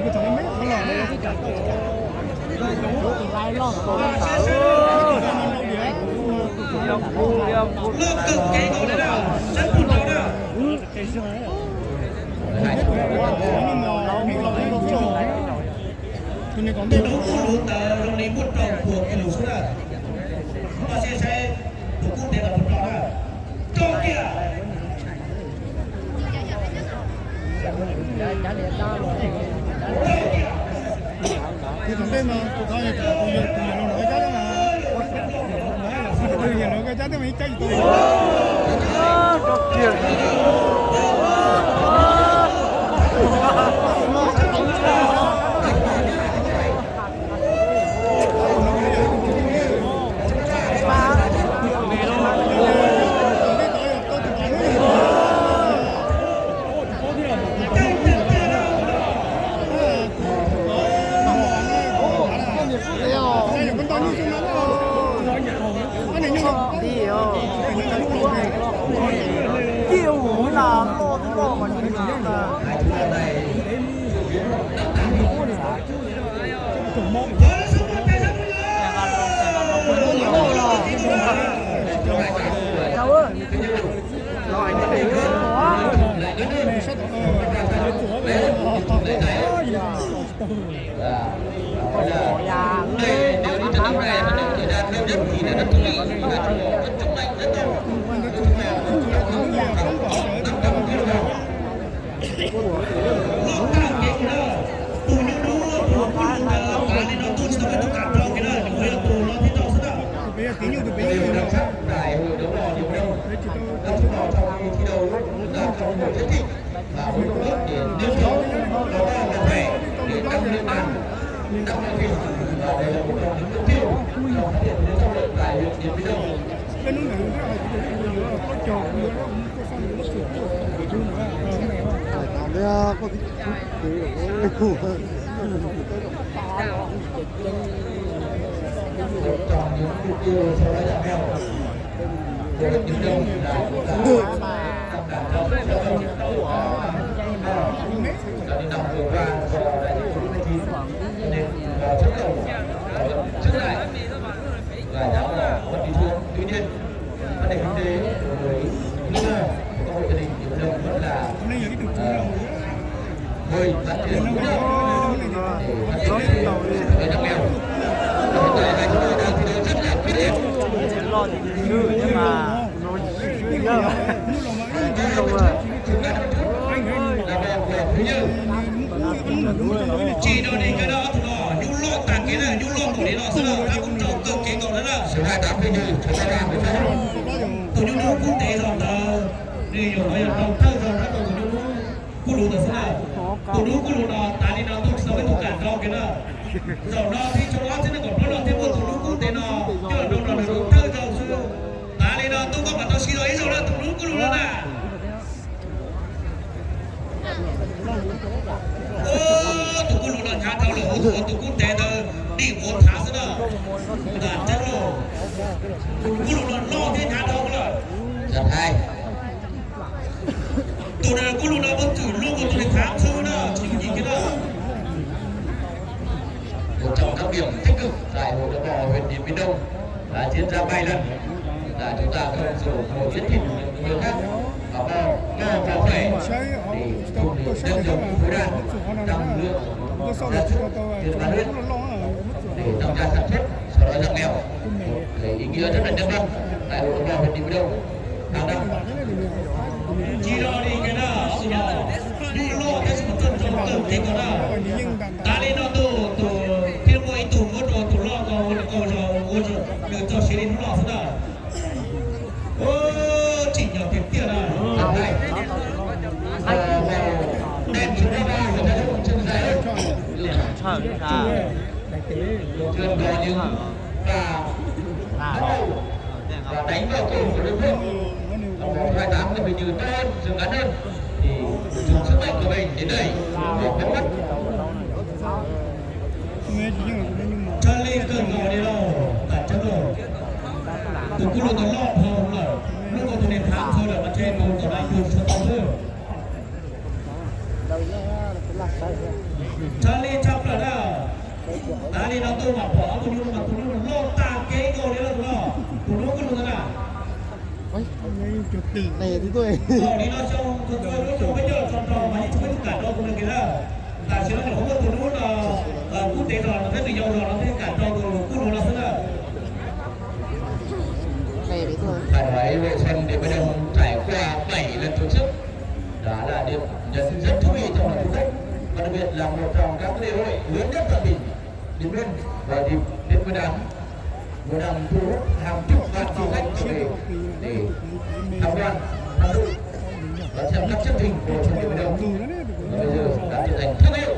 Tus nws kom ntej tus kuj lus ntawd zoo li muaj rau puas kiag lus xwb na. Koj saib saib tus kub ntev los puas rau na. Rau kiag. Tus tom ntej mas tus thov yog tus yawg tus yawg laus nrog koj cab thiab mas. Tus yawg laus koj cab thiab mas ib cab tsis tau. Và dám là mất đi thuốc. Tuy nhiên, vấn đề kinh tế đối với Mỹ Tho và các hộ gia đình thì vẫn đang rất là hơi phát triển mũi đỏ để phát triển cái sự thoát nghèo. Và hiện tại là chúng tôi đang thi đấu rất là quyết liệt. Tsis dog dig kiag na, ob tug no nyuj loj tag kev na, nyuj loj npaum li no xwb na, tab kuj rau kawg kev nkaus na. Tus nyuj nug kub ntev los ntawd nws yuav rau thawj zaug na rau tus nyuj nug kub lus ntawd xwb na. Tus nyuj kub lus no tas li no tuaj tsis tau peb tug kam rau kiag na. Zaum no thiab tshuav ob txhiab nees nkaum plaub no thiaj muaj tus nyuj kub ntev no coj los rau nws thawj zaug xwb. Tas li no tuaj koj mam tau siv los ib zaug na tus nyuj kub lus no na. Tus kub lus no hnyav dhau lawm, tus kub ntev ntawd dim quav thav xwb na. Tus kub lus no loj thiab hnyav dhau lawm. Tus kub lus no muaj txwm luaj ua tus niag thav txhwb na, tsis yooj yim kiag na. Một trong các điểm tích cực tại Hội Đồng Bò huyện Điện Biên Đông đã diễn ra vài lần là chúng ta không dùng một tiết thịt người khác mà bo, bo vào khỏe để cùng được nhân giống khối đan, tăng lượng gia súc, tiền bán huyết để tăng gia sản xuất, xóa đói giảm nghèo. Một cái ý nghĩa rất là nhân văn tại Hội Đồng Bò huyện Điện Biên Đông. Tsis dog dig kiag na, nyuj loj tab sis mas txawj rau kawg kev nkaus na. Tas li no tus, tus thiaj muaj ib tug muab rau tus loj ko ua, ua zog ua zog nws txog siav li hnub no xwb na. Tsim nyog tiag tiag na. Và, và đánh vào cầu thủ Trung Quốc. Vòng hai tám thì mình nhìn tốt hơn, dừng ngắn hơn. Thì dùng sức mạnh của mình đến đây, một cái mắt. Tshaj li kawg nkaus li lauj, tam tseeb lauj. Tus kub lus ntawd loj dhau lawm, lub ua tus niag thav txhwb lawm mas tseg tus tom no yug tsis tau xwb. Tshaj li tshaj plaws na. Tav li no tuaj mas pom ob tug nyuj mas tus nyuj loj tag kev nkaus li na tus no. Tus no kuj lus ntawd na. Li no xyoo tus tus lub xyoo peb caug tso rau mas yeej tsis muaj ib tug kam rau tus nws kiag na. Tam sim no nyuam qhuav muaj tus lub no kub tev zog no thiab nws yau zog no thiaj kam rau tus kuj lus no xwb na. Phải nói vệ sân Điện Biên Đông trải qua bảy lần tổ chức, đó là điểm nhấn rất thú vị trong lòng du khách, và đặc biệt là một trong các lễ hội lớn nhất toàn tỉnh Điện Biên vào dịp Tết Nguyên đán, vẫn đang thu hút hàng chục vạn du khách trở về để tham quan, tham dự và xem các chương trình của vệ sân Điện Biên Đông. Và bây giờ đã trở thành thương hiệu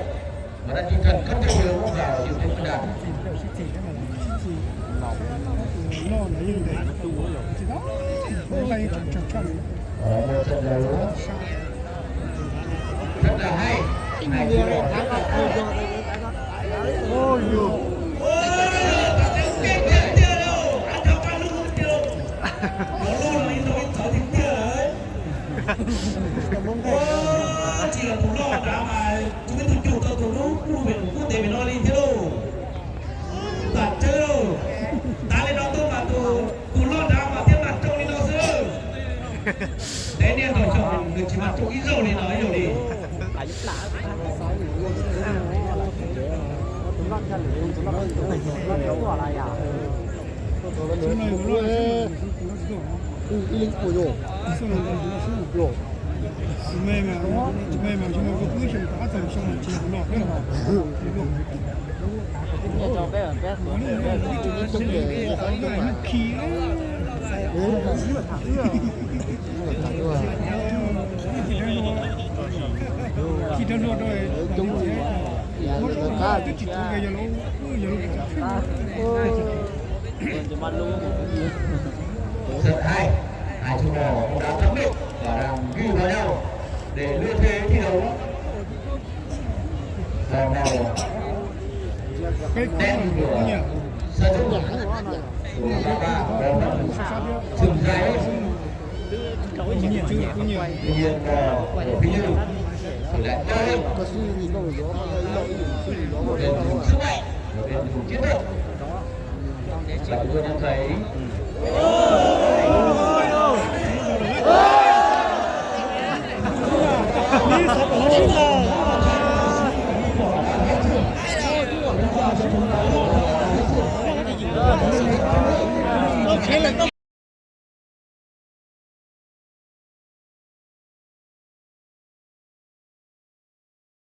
và đã tinh thần không thể thiếu vào dịp Tết Nguyên đán. Ờ, một trận đấu rất là hay, hai đội rất là Tsis yog tus loj dav mas tsis muaj tus cug tau tus lub kuj ntev no li thiab lauj. Tam tseeb lauj, tav li no tuaj mas tus loj dav mas thiaj mas rau li no xwb. Ntev niaj ntau xyoo nws tsis mas rau ib zaug li no ib zaug li. Rất hay, hai chú bò cũng đã cắm miệng và đang ghi vào nhau để lượt về thi đấu. Vòng đầu đen của Sa Dung, của Sa Ba có phần sừng dài hơn. Tuy nhiên, bò của Phi Như thì lại to hơn. Một bên dùng sức mạnh, một bên dùng chiến thuật. Và chúng tôi nhận thấy